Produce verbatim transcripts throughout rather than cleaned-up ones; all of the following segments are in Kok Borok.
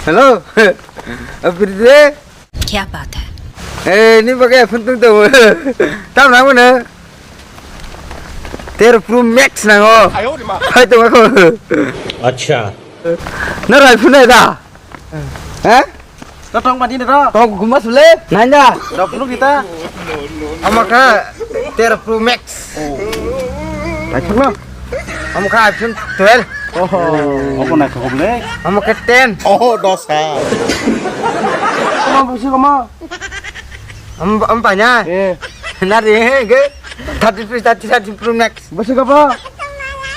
Hello. Abirde. Kya baat hai? Eh, ni bagai phone tung tu. Tam nang mana? Tero Pro Max nang oh. Hai tu aku. Acha. Nara iPhone da. Eh? To tong mani ro. Tong guma sule. Nanda. Ro phunuk kita. Amaka Tero Pro Max. Naithok no. Amaka iPhone twelve. Oho. Obo naithok le. Amaka ten. Oho, dosa. Kama busi kama. Am am panya. Eh. Nari ke. Thirty three, thirty, thirty Pro Max. Busi kapa?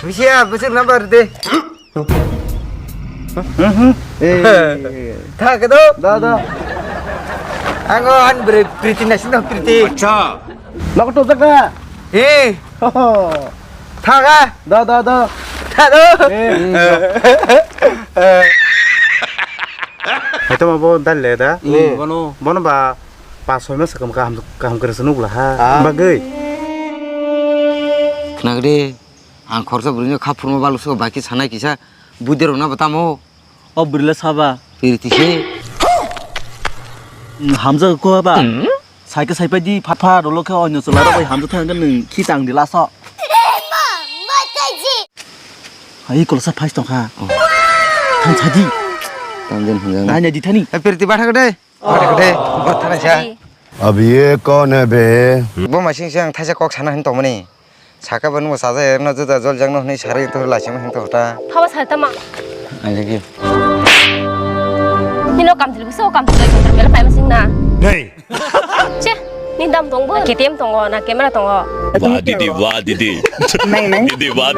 Busi ya, busi number de. Eh. Tha ke do? Da, da. Ango han bre priti na sino priti. Acha. Nok to jaga. Eh. Tha ga? Da, da, da. Tha do? Eh. Haito ma bo dal le da? Hmm, bono. Bono ba pas soi mas kam kaham kaham kere senuk lah ha. Ah. Bagai. Khnagde. Ang khoroksa bwrwino kha phurma baluso bai khe sanai kisa bui derok na bo tamo. O bwrwila saba. Piriti se. Hamjak ko ba. Saika saipai di pha pha rolo khe onyo chola rok bai hamjak thang nwng khi tang di laso. Hai kolsa phai tong kha. Thang chadi. Tang den hamjak na. Nai nai di thani. Piriti ba thang de. Ode, ode, bo thanai sa. Ab ye kaun hai be? Bo masing se ang thaisa kok sana hin tongmani. Saka ban mo saja erna juda jol jang no hwnwi sari to la sima hin to ta. Thaba sa tama. Ani ki. Nino kam thil biso kam thil ko mela pai masing na. Nei. Che, ni dam tong bo, K T M tongo na camera tongo. Wah didi, wah didi. Neng neng. Didi wah.